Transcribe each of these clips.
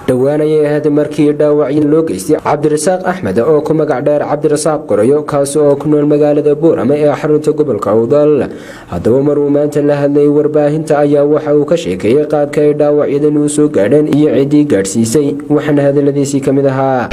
Dhowaan ayay ahayd markii dhaawacyo loo geystay Cabdirasaaq Axmed oo ku magac dheer Cabdirasaaq Qorayo, kaasi oo ku nool magaalada Boorama ee xarunta gobolka Awdal. Haddaba, maruu maanta la hadlayay warbaahinta ayaa waxa uu ka sheekeeyey qaabka ay dhaawacyadan uu soo gaadheen iyo ciddii gaadhsiisay, waxaana hadaladiisii ka mid ahaa: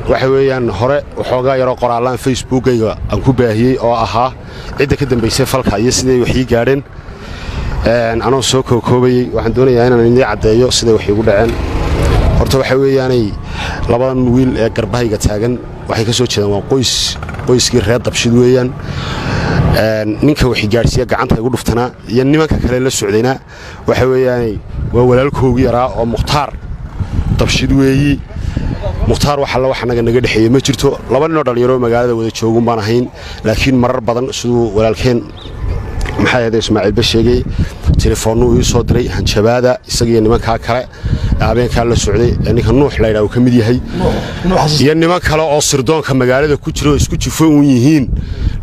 Waxa weeyaan, hore waxoogaa yaroo qoraallaan Facebookayga aan ku baahiyey oo ahaa cidda ka dambaysay falka iyo siday wax ii gaadheen anoo soo kookoobayey. Waxaan doonayaa inaan idii caddeeyo siday wax iigu dhaceen. Horta waxa weeyaanay, labadan wiil ee garbahayga taagan waxay ka soo jeedaan waa qoys, qoyskii reer Dabshid weeyaan. Ninka waxi gaadhsiiya gacanta igu dhuftanaa iyo nimanka kale la socdayna waxa weeyaanay waa walaalkoogii yaraa oo Mukhtaar Dabshid weeyi. Mukhtaar wax alla wax annaga naga dhexeeye ma jirto. Laba ninoo dhallinyaro magaalada wada joogun baan ahayn, laakiin marar badan, siduu walaalkeen, maxay ahayde, Ismaaciilba sheegay, telefoonnuu ii soo diray hanjabaada, isagiiyo nimankaa kale habeenkaa la socday ee ninka Nuux laydhaa uu ka mid yahay iyo niman kale oo sirdoonka magaalada ku jira oo isku jifo uun yihiin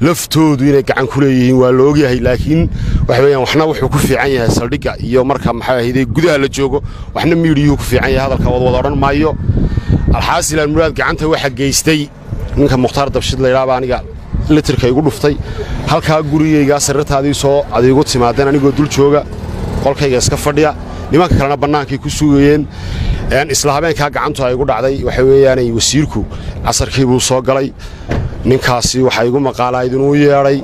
laftoodu inay gacan ku leeyihiin waa la ogyahay. Laakiin waxa weeyaan, waxna wuxuu ku fiican yahay saldhigga iyo marka, maxay ahayde, gudaha la joogo, waxna miidhiyuhu ku fiican yahay. Hadalka wadwada odhan maayo. Alxaasilaan muraad, gacanta waxa geystay ninka Mukhtaar Dabshid laydhaaba aniga litirka igu dhuftay halkaa gurigaygaa sariirtaadii soo adiigu timaadeen, anigoo dul jooga qolkayga iska fadhiya, nimanka kalena bannaankay ku sugayeen. Isla habeenkaa gacantu ay igu dhacday, waxa weeyaanay, wasiirku casarkii buu soo galay. Ninkaasi waxaa igu maqaalayd inuu yeedhay,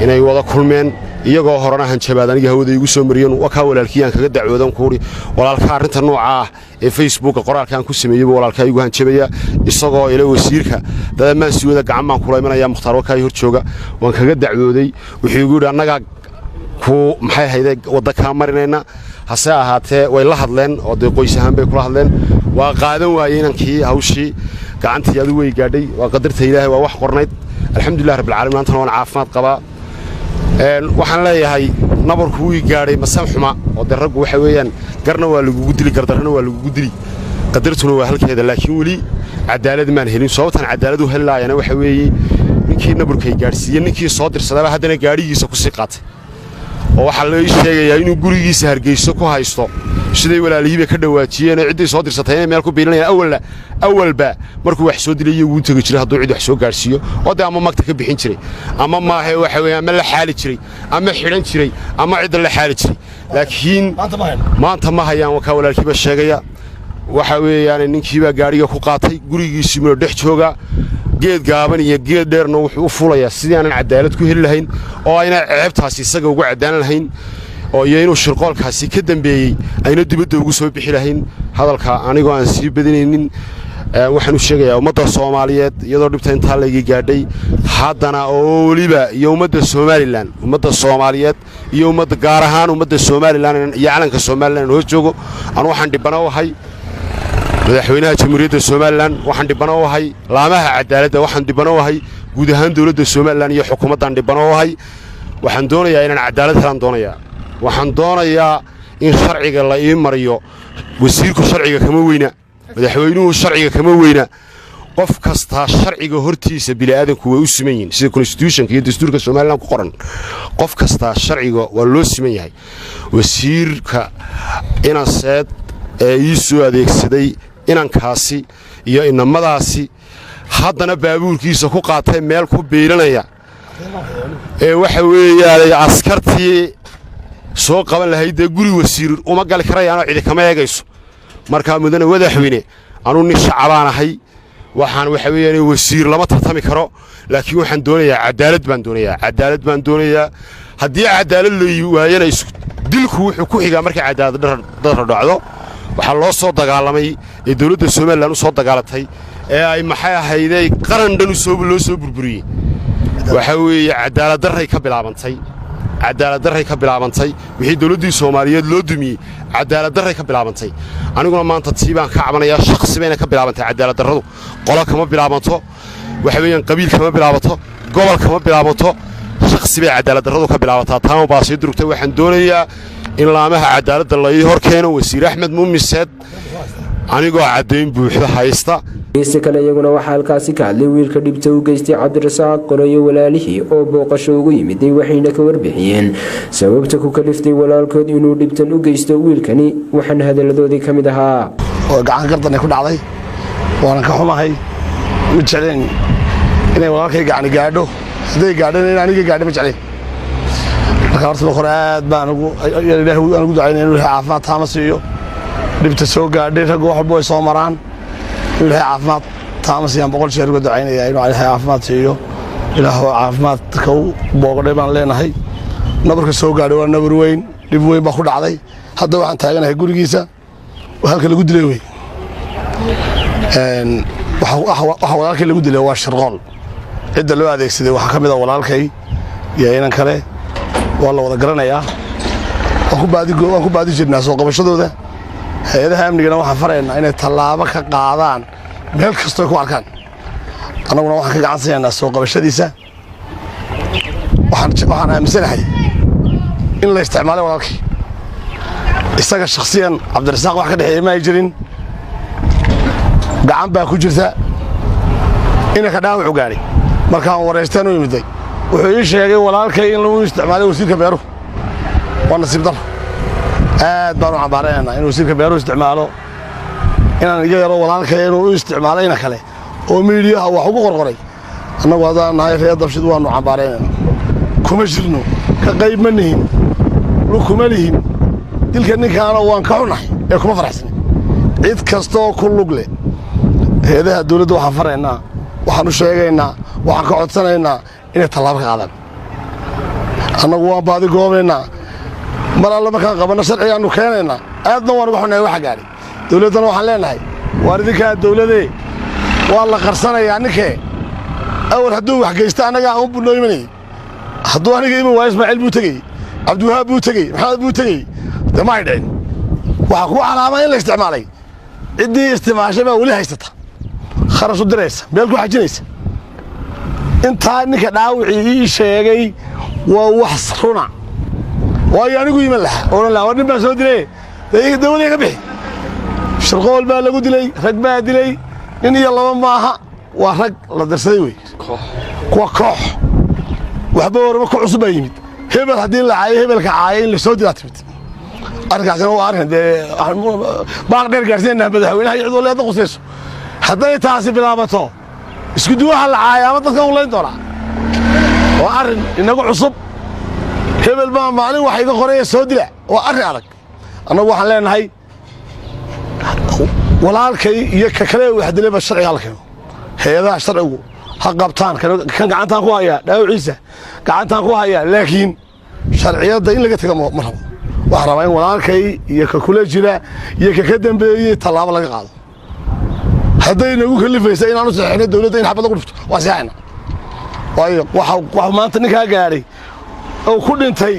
inay wada kulmeen, iyagoo horena hanjabaad aniga hawada igu soo mariyeen. Wakaa walaalkiyaan kaga dacwoodan kuuhi walaalka arrinta nooca ah ee Facebooka qoraalkaan ku sameeyeybu walaalkaa igu hanjabaya, isagoo ila wasiirka dadamaan sii wada gacan baan kula imanaya. Mukhtaar wakaa hor jooga, waan kaga dacwooday. Wuxuu igu yidhi annagaa ku, maxay hayde, wadda kaa marinayna. Hase ahaatee way la hadleen oo dee qoys ahaan bay kula hadleen. Waa qaadan waayey inankii hawshii. Gacantii adu way gaadhay, waa qadarta Ilaahay, waa wax qornayd. Alxamdulilah rabbilcaalamiin, maantana waan caafimaad qabaa. Waxaan leeyahay, nabarku wii gaadhay masan xuma oo dee raggu waxa weeyaan garna waa lagugu dili, gardarrana waa lagugu dili, qadartuna waa halkeeda, laakiin weli cadaalad maan helin. Sababtaan cadaalad u heli laayana waxa weeye, ninkii nabarkay gaadhsiiyey, ninkii soo dirsadaba haddana gaadhigiisa ku sii qaatay, oo waxaa la ii sheegayaa inuu gurigiisa Hargeyso ku haysto, siday walaalihiiba ka dhawaajiyeen oo cidday soo dirsatay inay meel ku biilinayaan. Awalna, awalba markuu wax soo dilay iyagu u tegi jiray hadduu cid wax soo gaadhsiiyo, oo dee ama magta ka bixin jiray ama maahe, waxa weeye, ama la xaali jiray ama xidhan jiray ama cidda la xaali jiray, laakiin maanta ma hayaan. Wakaa walaalkiiba sheegaya. Waxa weeyaan, ninkiibaa gaadhiga ku qaatay, gurigiisii muna dhex jooga. Geed gaaban iyo geed dheerna wuxuu u fuulayaa sidii aanan cadaalad ku heli lahayn oo ayna ceebtaasi isaga ugu caddaan lahayn oo iyo inuu shirqoolkaasi ka dambeeyey ayna dibadda ugu soo bixi lahayn. Hadalka anigoo aan sii badinaynin, waxaan u sheegayaa ummadda Soomaaliyeed, iyadoo dhibta intaa layga gaadhay haddana oo weliba iyo ummadda Somaliland, ummadda Soomaaliyeed iyo ummadda, gaar ahaan ummadda Somaliland iyo calanka Somaliland hoos joogo, anu waxaan dhibano u ahay madaxweynaha Jamhuuriyadda Somaliland, waxaan dhibano u ahay laamaha cadaaladda, waxaan dhibano u ahay guud ahaan dowladda Somaliland iyo xukuumaddan dhibano u ahay. Waxaan doonayaa inaan cadaalad helaan doonayaa. Waxaan doonayaa in sharciga la ii mariyo. Wasiirku sharciga kama weyna, madaxweynuhu sharciga kama weyna, qof kastaa sharciga hortiisa bini'aadanku way u siman yihin, sida constitutionka iyo dastuurka Somaliland ku qoran. Qof kastaa sharciga waa loo siman yahay. Wasiirka Inaseed ee ii soo adeegsaday inankaasi iyo inamadaasi, haddana baabuurkiisa ku qaatay, meel ku biilanaya ee waxa weeyaanay, askartii soo qaban lahayd dee guri wasiir uma gali karayaanoo cidi kama eegayso. Markaa mudane madaxweyne, anuu nin shacabaan ahay, waxaan, waxa weeyaan, wasiir lama tartami karo, laakiin waxaan doonayaa cadaalad baan doonayaa, cadaalad baan doonayaa. Haddii cadaalad la waayana, dilku wuxuu ku xigaa markay cadaalad darro dhacdo. Waxaa loo soo dagaalamay ee dowladda Somaliland u soo dagaalatay ee ay, maxay ahaydey, qaran dhan loo soo burburiyey, waxaa weeye cadaaladdarray ka bilaabantay, cadaaladdarray ka bilaabantay. Wixii dowladdii Soomaaliyeed loo dumiyey cadaaladdarray ka bilaabantay. Aniguna maanta tii baan ka cabanayaa. Shakhsi bayna ka bilaabantay cadaaladdarradu, qolo kama bilaabanto, waxa weeyaan qabiil kama bilaabato, gobol kama bilaabato, shakhsi bay cadaaladdarradu ka bilaabataa. Taama baa sii durugtay. Waxaan doonayaa in laamaha cadaaladda la ii hor keeno wasiir Axmed Muumin Seed, anigoo caddayn buuxda haysta. Geesta kale, iyaguna waxaa halkaasi ka hadlay wiilka dhibta u geystay Cabdirasaaq Qorayo walaalihii oo booqasho ugu yimiday, waxayna ka warbixiyeen sababta ku kaliftay walaalkood inuu dhibtan u geysto wiilkani, waxaana hadaladoodii ka mid ahaa: Oo gacan gardan ay ku dhacday, waanan ka xumahay. Ma jeclayn inay walaalkay gacani gaadho. Hadday gaadhana, in aniga gaadho ma jeclayn. Marka horta marka hore aad baan ugu Ilaahay aan ugu ducaynaya inuu Ilaahay caafimaad taama siiyo. Dhibta soo gaadhay, raggu wax walba way soo maraan, inuu Ilaahay caafimaad taama siiyaan 100 jeer uga ducaynaya, inuu Ilaahay caafimaad siiyo. Ilaah caafimaadka u booqdhay baan leenahay. Nabarka soo gaadhay waa nabar weyn, dhib weyn baa ku dhacday. Hadda waxaan taaganahay gurigiisa, halka lagu dilay wey. Waxa walaalkay lagu dilay waa shirqool. Cidda loo adeegsaday waxaa ka mid a walaalkay iyo inan kale, waa la wada garanayaa. Waan ku baadi jirnaa soo qabashadooda. Hay-adaha amnigana waxaan faraynaa inay tallaabo ka qaadaan meel kastoo ku arkaan. Annaguna waxaan ka gacan siinaynaa soo qabashadiisa. Waxaan aaminsanahay in la isticmaalay walaalkay. Isaga shakhsiyan Cabdirasaaq wax ka dhexeeya ma ay jirin, gacan baa ku jirta. Inanka dhaawacu gaadhay markaan waraystaan u imiday, wuxuu ii sheegay walaalkay in lagu isticmaalay wasiirka beeruhu. Waa nasiib daro, aad baan u cambaaranaynaa in wasiirka beeruhu isticmaalo inaan iga yaro walaalkay, inuu u isticmaalo ina kale oo miidiyaha wax ugu qorqoray. Annagu haddaan nahay reer Dabshid waannu cambaaraynayna. Kuma jirno, ka qayb ma nihin, kuma lihin dilka ninkaana. Waan ka xunahay ee kuma faraxsanin. Cid kastooo ku lug leh, hay-adaha dawladda waxaan faraynaa, waxaan u sheegaynaa, waxaan ka codsanaynaa inay tallaabo ka qaadaan. Annagu waan baadi goobaynaa, mar alle markaan qabanno sharcigaannu keenaynaa. Aadna waan uga xunnahay waxa gaadhay. Dawladdana waxaan leenahay, waar idinkaa dawladee, waa la qarsanayaa ninkee. Awal hadduu wax geysta annagaa un buu noo imanayey. Hadduu aniga iman waayo, Ismaaciil buu tegey, Cabdiwahaab buu tegey, Maxamed buu tegey. Dee ma ay dhicin. Waxaa kugu calaama in la isticmaalay, ciddii isticmaashay baa weli haysata, kharash u diraysa, meel ku xajinaysa. Intaa ninka dhaawicii ii sheegay waa wax runa, waayo anigu iman lahaa, odhan lahaa, war nin baa soo dilay, dawada iga bixi. Shirqool baa lagu dilay, rag baa dilay, nin iyo laba maaha, waa rag la dirsaday wey, kuwa koox. Waxba warba ku cusub baa yimid. Hebel haddii la caayo, hebelka caaya in la soo dilaa timid. Arrinkaasina waa arrin dee baaq dheer gaarsiinayna madaxweynaha iyo cid walba hadda qusayso. Hadday taasi bilaabato, isku duwaha la caaya ama dadka u layn doonaa, waa arrin inagu cusub. Hebel baa maalin wax iga qoraya, soo dila, waa arrin adag. Annagu waxaan leenahay walaalkay iyo ka kale wax dilayba sharciga la keeno, hay-adaha sharcigu ha qabtaan. Kan gacantaan ku hayaa, dhaawiciisa gacantaan ku hayaa, laakiin sharciyadda in laga taga ma rabo. Waxaan rabaa in walaalkay iyo ka kula jira iyo ka ka dambeeyey tallaabo laga qaado. Hadday nagu kalifaysa inaanu saxiixno dawladda in xabad lagu dhufto, waa saxiixna. Waayo waxa maanta ninkaa gaadhay oo ku dhintay,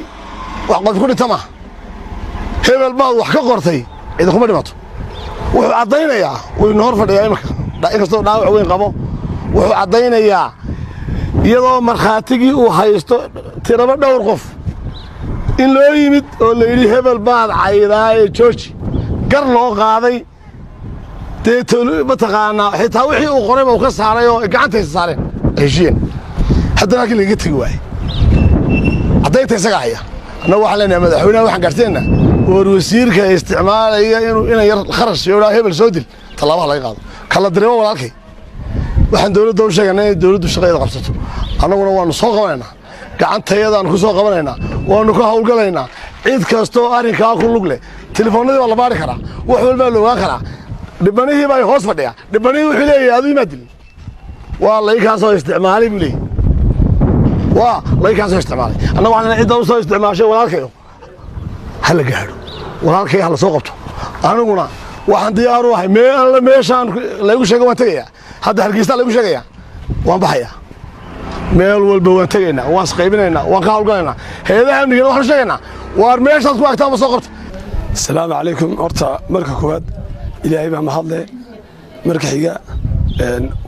wax qof ku dhinta maaha. Hebel baad wax ka qortay, cidi kuma dhimato. Wuxuu caddaynayaa, waynu hor fadhiyaa iminka, inkastoo dhaawac weyn qabo. Wuxuu caddaynayaa iyadoo markhaatigii uu haysto tiraba dhowr qof in loo yimid oo la yidhi, hebel baad caydaaye jooji, gar loo qaaday. Dee mataqaanaa, xitaa wixii uu qorayba uu ka saaray oo gacantaysa saareen, heshiiyeen, haddana halkii lagaga tegi waayey. Caddaynta isagaa haya. Annagu waxaan leenahay madaxweynaha waxaan gaarsiinaynaa, war wasiirka isticmaalaya inuu ina yar kharash iyo hebel soo dil, tallaabaha laga qaado. Kala direebo walaalkay. Waxaan dawladda u sheegaynaa inay dawladdu shaqadeeda qabsato. Annaguna waannu soo qabanaynaa, gacantayadaannu ku soo qabanaynaa, waannu ka hawlgalaynaa. Cid kastoo arrinkaa ku lug leh, telefoonnadii baa la baari karaa, wax walbaa la ogaan karaa. Dhibanihii baa hoos fadhiya. Dhibanihii wuxuu leeyahay, aduu imaa dilin, waa laykaasoo isticmaalay buu leeyahy, waa laykaasoo isticmaalay. Annagu waxaan cidda u soo isticmaashay walaalkayo ha la gaadho, walaalkay ha la soo qabto. Aniguna waxaan diyaar u ahay mee alle meeshaan laygu sheega waan tegayaa. Hadda Hargeysa laygu sheegayaa, waan baxayaa. Meel walba waan tegaynaa, waan isqaybinaynaa, waan ka hawlgalaynaa. Hay-adaha amnigana waxaan u sheegaynaa, waar meeshaad ku agtaanba soo qabta. Asalaamu calaykum. Horta marka koowaad Ilaahay baa mahadle. Marka xiga,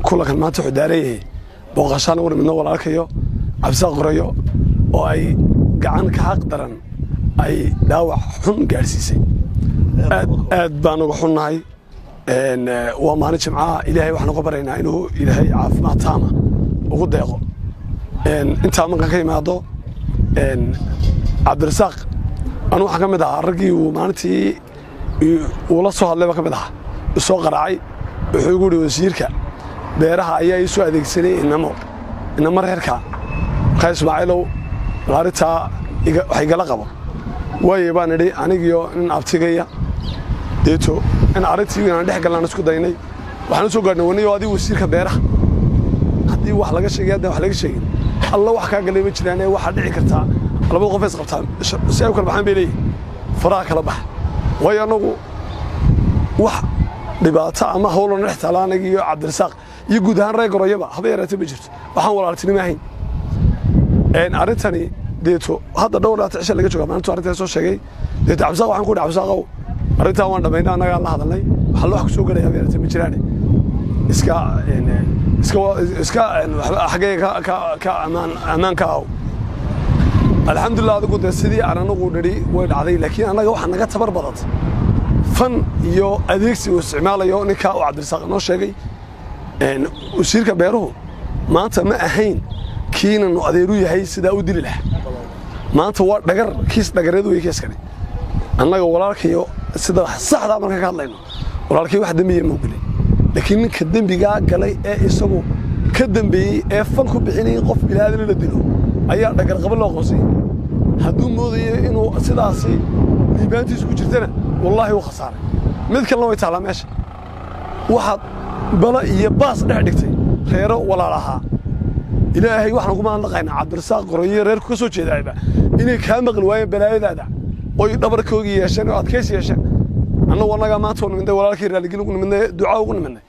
kulankan maanta wuxuu daaran yahay booqashaan ugu midno walaalkayo Cabdisaaq Qorayo oo ay gacan ka xaq daran ay dhaawac xun gaadhsiisay. Aad aad baan uga xunnahay. Waa maalin Jimcaha. Ilaahay waxaan uga baryaynaa inuu Ilaahay caafimaad taama ugu deeqo. Intaa markaan ka imaado, Cabdirasaaq anu waxaan ka mid ahaa raggii uu maalintii uu la soo hadlayba ka mid ahaa. Soo qaraacay, wuxuu igu yidhi: "Wasiirka beeraha ayaa ii soo adeegsanay inamo inamo reerka. Markaa Ismaaciilow, bal arrintaa wax igala qabo." "Waaye," baan idhi. Anigiyo nin abtigaya deeto in arrintii inaan dhex galnaan isku daynay. Waxaan u soo gaadhnay waniyo adiga wasiirka beeraha haddii wax laga sheegay, haddaan wax laga sheegin, alla wax kaa galay ma jiraan. Ee waxaa dhici kartaa labada qof is qabtaan si ay u kala baxaan bay leeyihin, faraha kala bax. Waayo, annagu wax dhibaato ama hawloo dhex taala anaga iyo Cabdirasaaq iyo guud ahaan reer Goroyaba haba yaraatee ma jirto, waxaan walaaltinimo ahayn. Arrintani deeto hadda dhowr dhaata cisha laga jooga maalintuu arrintaa soo sheegay. Deeto Cabdisaaq waxaan ku idhi: "Cabdisaaqow, arrintaa waan dhammaynay, annagaa la hadalnay, waxa loo wax ku soo gelaya haba yaraatee ma jiraane, iska iska iska xaggayga ka ammaan ammaan ka aw." Alxamdulillah, adigu dee sidii aan anagu nidhi way dhacday, laakiin annaga waxaa naga tabar badatay fan iyo adeegsi uu isticmaalayo ninkaa uu Cabdirasaaq noo sheegay. Wasiirka beeruhu maanta ma ahayn kiinanu adeeru yahay sidaa u dili lahaa. Maanta waa dhagar, kiis dhagareed wey kiiskani. Annaga walaalkayo, sida saxdaa markaan ka hadlayno, walaalkay wax dembiya mau gelin, laakiin ninka dembigaa galay ee isagu ka dembeeyey ee fal ku bixinayay qof bilaadan la dilo ayaa dhagarqabo loo qoonsayay. Hadduu moodayo inuu sidaasi liibaantiisu ku jirtana, wallaahi wuu khasaaray. Mid kalena way taallaa meesha: waxaad bala iyo baas dhex dhigtay reero walaal ahaa. Ilaahay waxaan kuma hadlaqaynaa Cabdirasaaq Goroyo reerku ka soo jeedaayba inay kaa maqli waayeen balaayadaada oy dhabarkoogii yeesheen oo adkaysi yeesheen. Annagu annagaa maanta u nimidnay walaalkii, raalligin ugu nimidnay, ducaa ugu nimidnay.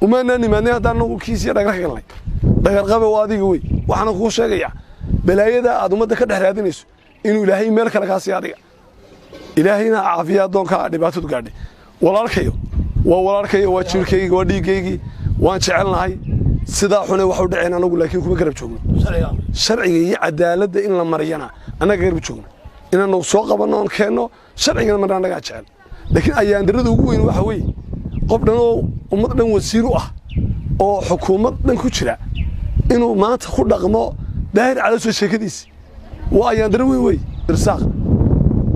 Umaanaa nimaadnay haddaan anagu kiisiyo dhagar ka galnay. Dhagarqabe waa adiga wey. Waxaana kuu sheegayaa balaayada aad ummadda ka dhex raadinayso inuu Ilaahay meel kale kaa siiya adiga. Ilaahayna caafiya addoonkaa dhibaatadu gaadhay. Walaalkayo waa walaalkayo, waa jirkaygii, waa dhiiggaygii, waan jecelnahay. Sidaa xune wax u dhaceen anagu laakiin kuma garab joogno. Sharciga iyo cadaaladda in la mariyana annaga garab joogno, inaanu soo qabanno oon keenno sharcigana marna annagaa jecel. Laakiin ayaandarada ugu weyn waxa weeye qof dhan oo ummad dhan wasiir u ah oo xukuumad dhan ku jira inuu maanta ku dhaqmo Daahir Calaso sheekadiisi. Waa ayaandaro weyn wey. Irsaaq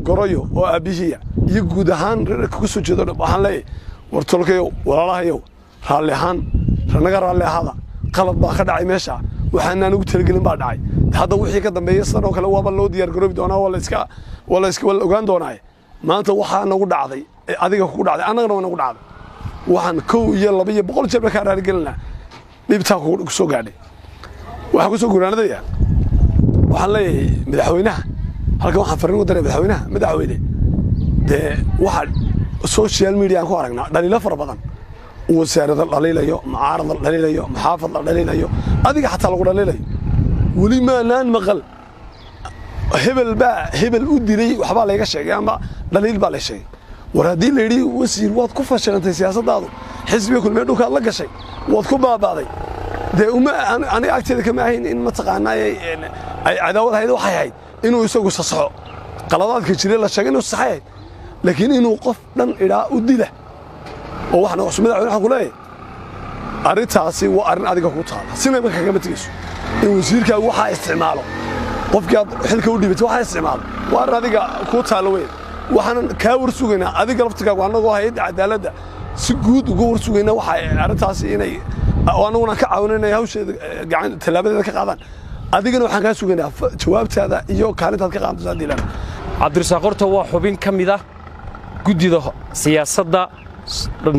Goroyo oo aabbihiya iyo guud ahaan reerka ku soo jeedo dhan waxaan leeyahay: war tolkayow, walaalahayow, raalli ahaan naga raalli ahaada. Qalad baa ka dhacay meesha, waxaanaan ugu talagelin baa dhacay. Hadda wixii ka dambeeya sidan oo kale waaba loo diyaar garoobi doonaa, waa la iska waa la iska waa la ogaan doonaa. Maanta waxaa nagu dhacday adiga kugu dhacday, annagana waa nagu dhacday. Waxaan 1 iyo 2 iyo 100 jeer ba kaa raaligelinaa dhibtaa ku soo gaadhay. Waxaan ku soo gunaanadayaa, waxaan leeyahay madaxweynaha, halkan waxaan farriin u diray madaxweynaha: madaxweyne, dee waxaa social media aan ku aragnaa dhaliilo fara badan, wasaarada la dhaliilayo, mucaarad la dhaliilayo, muxaafad la dhaliilayo, adiga xataa lagu dhaliilayo. Weli maanaan maqal hebel baa hebel u dilay, waxbaa layga sheegay ama dhaliil baa la sheegay. War haddii la yidhi wasiir waad ku fashilantay siyaasaddaadu, xisbiga Kulmiye dhulkaad la gashay, waad ku baabaaday, dee uma aniga agteeda kama ahayn in mataqaanaa ay cadaawad ahayd. Waxay ahayd inuu isagu sasaxo qaladaadka jiray la sheegay, inuu saxay ahayd. Laakiin inuu qof dhan idhaa u dila oo wax noqoso, madaxweyne waxaan ku leeyahay arrintaasi waa arrin adiga ku taala, sinaba kagama tegeyso in wasiirkaagu waxaa isticmaalo. Qofkii aad xilka u dhibatay waxaa isticmaalo, waa arrin adiga kuu taalo weyn. Waxaanan kaa war sugaynaa adiga laftigaagu, annagoo hay'adda cadaaladda si guud uga war sugaynaa waxa arrintaasi inay annaguna ka caawinayna hawsheeda gacan tallaabadeeda ka qaadaan. Adigana waxaan kaa sugaynaa jawaabtaada iyo kaalintaad ka qaadanto haddii ilaahay. Cabdirasaaq horta waa xubin ka mid ah guddida siyaasadda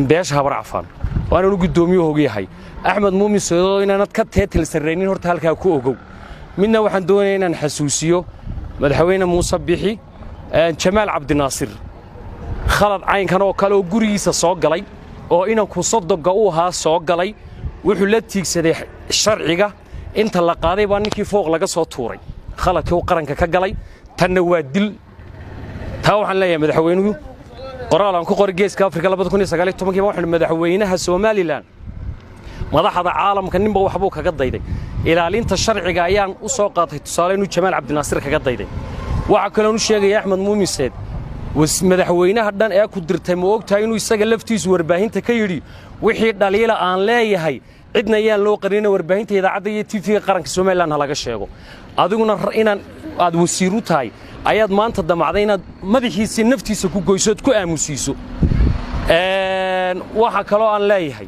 beesha Habar Cafaan, waananu guddoomiye yahay. Axmed Muumin Seedo, inaanad ka teetil sarraynin horta halkaa ku ogow. Midna waxaan doonayaa inaan xasuusiyo madaxweyne Muuse Bixi: Jamaal Cabdinaasir khalad caynkan oo kale oo gurigiisa soo galay oo inanku soddogga u ahaa soo galay, wuxuu la tiigsaday sharciga. Inta la qaaday baa ninkii fooq laga soo tuuray khaladkii uu qaranka ka galay. Tanna waa dil. Taa waxaan leeyahay madaxweynuhu, qoraal aan ku qoray Geeska Afrika 2019-kii waxaan madaxweynaha Somaliland, madaxda caalamka ninba waxbuu kaga dayday, ilaalinta sharciga ayaan u soo qaatay tusaale inuu Jamaal Cabdinaasir kaga dayday. Waxaa kaloon u sheegaya Axmed Muumin Seed, madaxweynaha dhan ee ku dirtay ma ogtahay inuu isaga laftiisu warbaahinta ka yidhi: "Wixii dhaliila aan leeyahay cidna ayaan loo qarina, warbaahinta idaacadda iyo TV-ga qaranka Somaliland ha laga sheego"? Adiguna inaan aad wasiir u tahay ayaad maanta damacday inaad madaxiisii naftiisa ku goyso ood ku aamusiiso. Waxa kaloo aan leeyahay,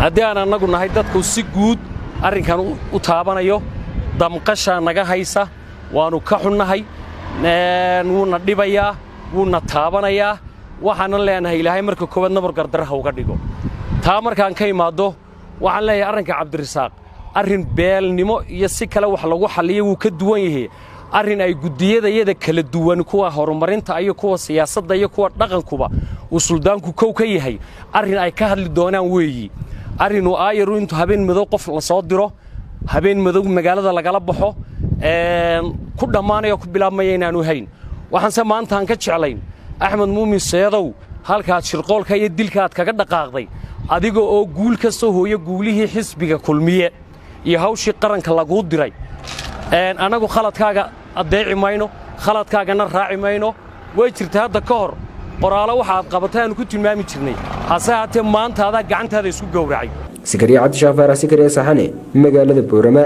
haddii aan annagu nahay dadku si guud arrinkan u taabanayo, damqashaa naga haysa, waannu ka xunnahay, wuuna dhibayaa, wuuna taabanayaa. Waxaanan leenahay, Ilaahay marka koowaad nabar gardarraha uga dhigo. Taa markaan ka imaaddo, waxaan leeyahay arrinka Cabdirasaaq arrin beelnimo iyo si kale wax lagu xalliyo wuu ka duwan yahay. Arrin ay guddiyadayada kala duwan, kuwa horumarinta iyo kuwa siyaasadda iyo kuwa dhaqankuba uu suldaanku kow ka yahay, arrin ay ka hadli doonaan weeyi. Arrinuu aayaru intuu habeen madow qof la soo diro, habeen madow magaalada lagala baxo, ku dhammaanayo ku bilaabmaya inaanu hayn. Waxaanse maantaan ka jeclayn, Axmed Muumin Seedow, halkaad shirqoolka iyo dilka aad kaga dhaqaaqday, adiga oo guul ka soo hooya guulihii xisbiga Kulmiye iyo hawshii qaranka laguu diray. Annagu khaladkaaga addeeci mayno, khaladkaagana raaci mayno. Way jirta hadda ka hor qoraallo waxa aad qabatay aanu ku tilmaami jirnay, hase haatee maanta adaa gacantaada isku gowracay. Sikariya Cabdishaaq Faarax, Sikariya Saxane, magaalada Boorama.